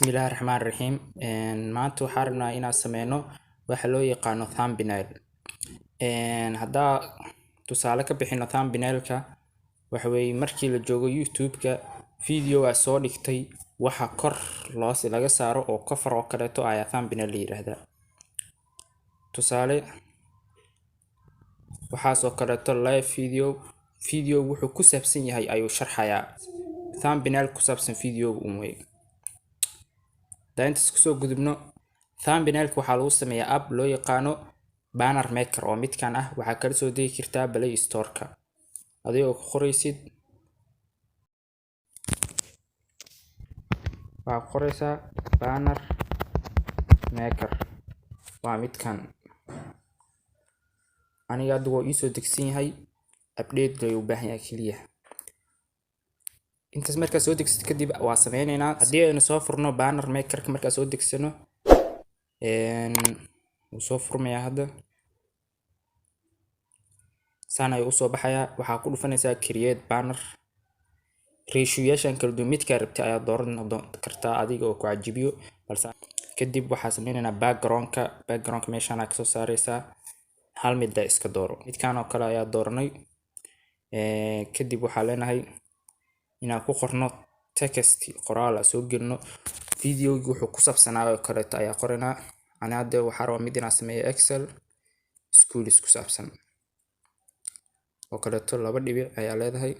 Bismillahi Raxmaani Raxiim. Maanta waxaan rabnaa inaan sameyno waxa loo yaqaano thumbnail. Haddaa tusaale ka bixino thumbnail-ka, waxa weeye markii la joogo YouTube-ka video aa soo dhigtay, waxa kor loos laga saaro oo cover oo kaleeto ayaa thumbnail la yiraahdaa. Tusaale waxaas oo kaleeto live video, video wuxuu ku saabsan yahay ayuu sharxayaa. Thumbnail ku saabsan video un wey. Haddaan intaas kusoo gudubno, thumbnail-ka waxaa lagu sameeyaa app loo yaqaano Banner Maker oo midkan ah. Waxaa kala soo degi kartaa Play Store-ka adigoo ku qoraysid, waxaa ku qoraysaa Banner Maker, waa midkan. Aniga hadda waa iisoo degsan yahay, update ayuu u baahan yahay keliya. Intaas markaa soo degsid kadib waa sameyneynaa. Haddii aynu soo furno Banner Maker-ka, markaa soo degsano wuu soo furmayaa hadda. Saan ayuu usoo baxayaa. Waxaa ku dhufanaysaa create banner. Ratio-yaashan kala duwan midkaa rabtay ayaa dooran kartaa adiga oo ku cajibiyo. Balse kadib waxaa sameyneynaa background-ka. Background-ka meeshaan ayaa kasoo saareysaa, hal mid iska dooro. Midkaan oo kale ayaa dooranay. Kadib waxaa leenahay inaan ku qorno text, qoraal aan soo gelino. Video-gi wuxuu ku saabsanaa oo kaleeto ayaa qoranaa. Ani hadda waxaa rabaa mid inaan sameeyo Excel schools ku saabsan oo kaleeto. Laba dhibic ayaa leedahay,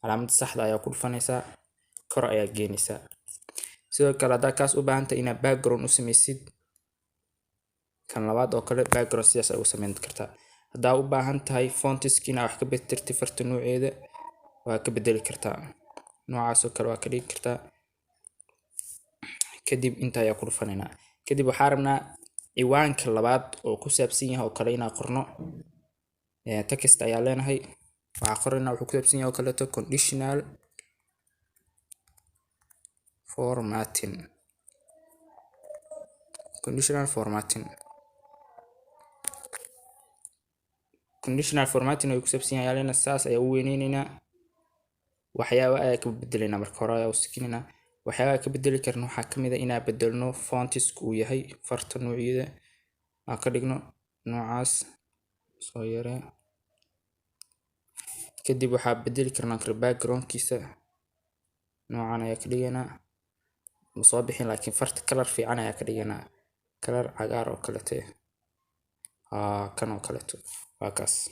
calaamadda saxda ayaa ku dhufanaysaa, kor ayaa geenaysaa. Sidoo kale haddaa kaas u baahan tahay inaad background u sameysid, kan labaad oo kale background sidaas ayaa u sameyn kartaa. Haddaa u baahan tahay fonts-ka inaad wax ka bedeltid, farta nooceeda waa ka bedeli kartaa, noocaas oo kale waa ka dhigi kartaa. Kadib inta ayaa ku dhufanaynaa. Kadib waxaa rabnaa ciwaanka labaad oo ku saabsan yahay oo kale inaan qorno. Text ayaa leenahay, waxaa qoraynaa wuxuu ku saabsan yahay oo kaleeto conditional formatting. Conditional formatting, conditional formatting ayuu ku saabsan yahay ayaa leenahay. Saas ayaa u weyneyneynaa, waxyaaba ayaa ka bedeleynaa. Marka hore ayaa u sikinaynaa. Waxyaabaha ka bedeli karno waxaa kamid ah inaan bedelno fonts-ka uu yahay, farta noocyada aan ka dhigno noocaas soo yaree. Kadib waxaa bedeli karnaa kale background-kiisa, noocan ayaa ka dhigaynaa. Ma soo bixin, laakiin farta color fiican ayaa ka dhiganaa, color cagaar oo kaleeto, haa, kan oo kaleeto waa kaas.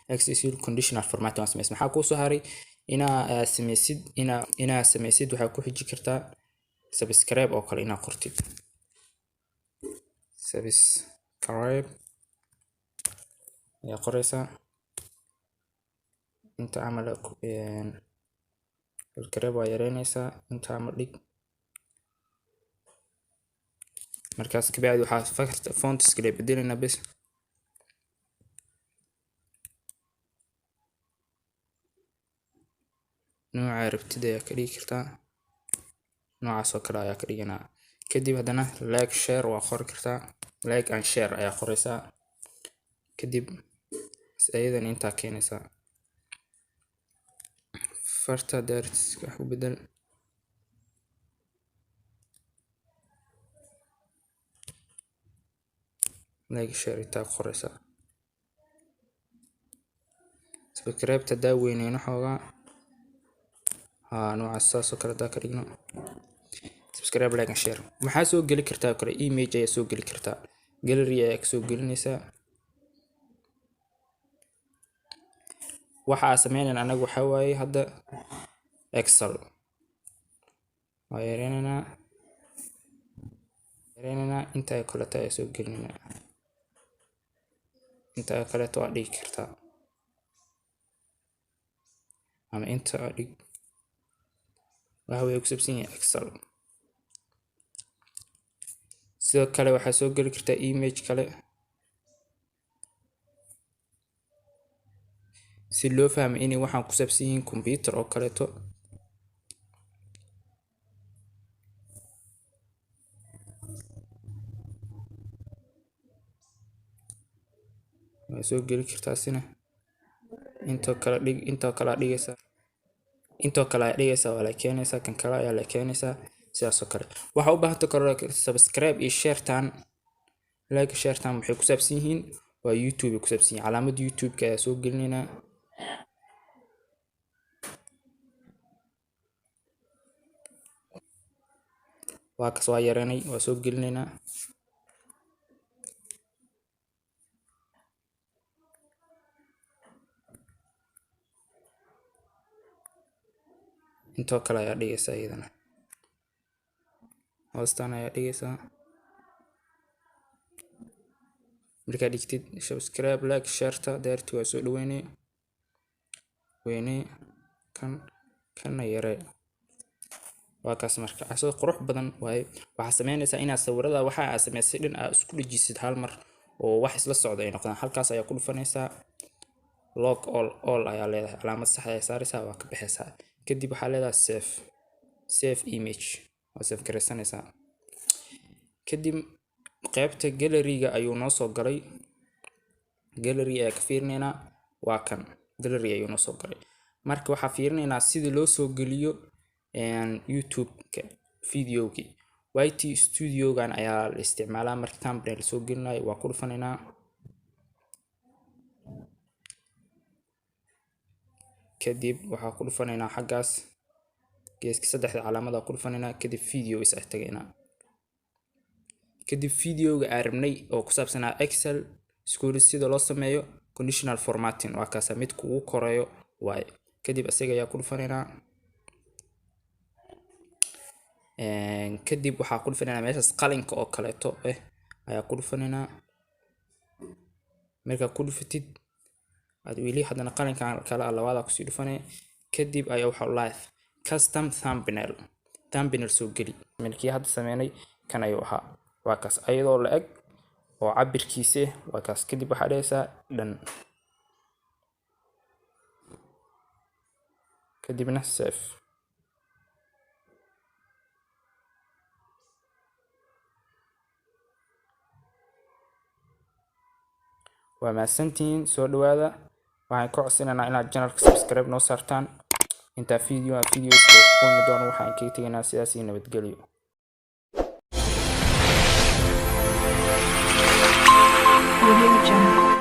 Excel conditional formatting waa sameysan. Maxaa kuusoo haray? Inaa sameysid, inaa sameysid, waxaa ku xiji kartaa subscribe oo kale inaa qortid. Subscribe ayaa qoreysaa inta camal. Subscribe waa yareyneysaa, inta camal dhig. Markaas kabacdi waxaa farta fonts kale bedeleynaa bes. Nooca rabtid ayaa ka dhigi kartaa, noocaas oo kale ayaa ka dhiganaa. Kadib haddana like, share waa qori kartaa, like and share ayaa qoreysaa. Kadib ayadana intaa keenaysaa, farta rabtid wax ku bedel. Like, share intaa ku qoreysaa. Subscribe hadaa weyneyno xoogaa, haa, noocaas saas oo kale hadaa ka dhigno. Subscribe, like and share. Maxaa soo geli kartaa oo kale? Image ayaa soo geli kartaa, gallery ayaa kasoo gelinaysaa. Waxa aan sameynayna anaga waxaa waaye hadda Excel waa yareyneynaa, yareyneynaa, inta kaleeto ayaa soo gelinaynaa. Inta kaleeto waa dhigi kartaa ama inta dhig. Waxa way ku saabsan yahay Excel. Sidoo kale waxaa soo geli kartaa image kale si loo fahmo inay waxaan ku saabsan yihiin computer oo kaleeto. Waa soo geli kartaa sina, intoo kale dhig, intoo kale dhigaysaa, intoo kale ayaa dhigaysaa, waa la keenaysaa, kan kale ayaa la keenaysaa. Sidaas oo kale waxaa u baahanta kale subscribe iyo share-tan, like, share-tan waxay ku saabsan yihiin waa YouTube ay ku saabsan yihiin. Calaamada YouTube-ka ayaa soo gelinaynaa. Waa kas, waa yareynay, waa soo gelinaynaa. Intoo kale ayaa dhigaysaa, iyadana hoostaan ayaa dhigaysaa. Markaa dhigtid subscribe, like, share-ta daarti waa soo dhaweynay, weynay kan, kana yaree. Waa kaas. Marka asoo qurux badan waaye. Waxaa sameynaysaa inaad sawirada waxa aad samaysay dhan aad isku dhajisid hal mar oo wax isla socda ay noqdaan. Halkaas ayaa ku dhufanaysaa, lock all ayaa leedahay, calaamad sax ayaa saaraysaa, waa ka bixaysaa. Kadib waxaa leedahay save, save image, waa save garaysanaysaa. Kadib qaybta gallery-ga ayuu noo soo galay. Gallery ayaa ka fiirinaynaa, waa kan, gallery ayuu noo soo galay. Marka waxaa fiirinaynaa sida loo soo geliyo YouTube-ka videogii. YT Studio-gan ayaa la isticmaalaa marka thumbnail soo gelinayo. Waa ku dhufanaynaa. Kadib waxaa ku dhufanaynaa xaggaas geeska saddexda calaamada ku dhufanaynaa. Kadib video is ah tagaynaa. Kadib videoga aan rabnay oo ku saabsanaa Excel school sida loo sameeyo conditional formatting, waa kaasa mid kugu koreeyo waaye. Kadib isaga ayaa ku dhufanaynaa. Kadib waxaa ku dhufanaynaa meeshaas qalinka oo kaleeto ayaa ku dhufanaynaa. Markaa ku dhufatid aad weli haddana qalinkan kale labaada kusii dhufanay. Kadib ayaa waxaa live custom thumbnail, thumbnail soo geli. Milkii hadda sameynay kan ayuu ahaa, waa kaas ayadoo la eg oo cabirkiisa, waa kaas. Kadib waxaa dhehaysaa dhan, kadibna save. Waa mahadsantihiin, soo dhawaada. Waxaan ka codsanaynaa inaad channelka subscribe noo saartaan. Intaa video aan videos ku kulmi doono, waxaan kaga tegaynaa sidaas iyo nabadgelyo. Audio Jungle.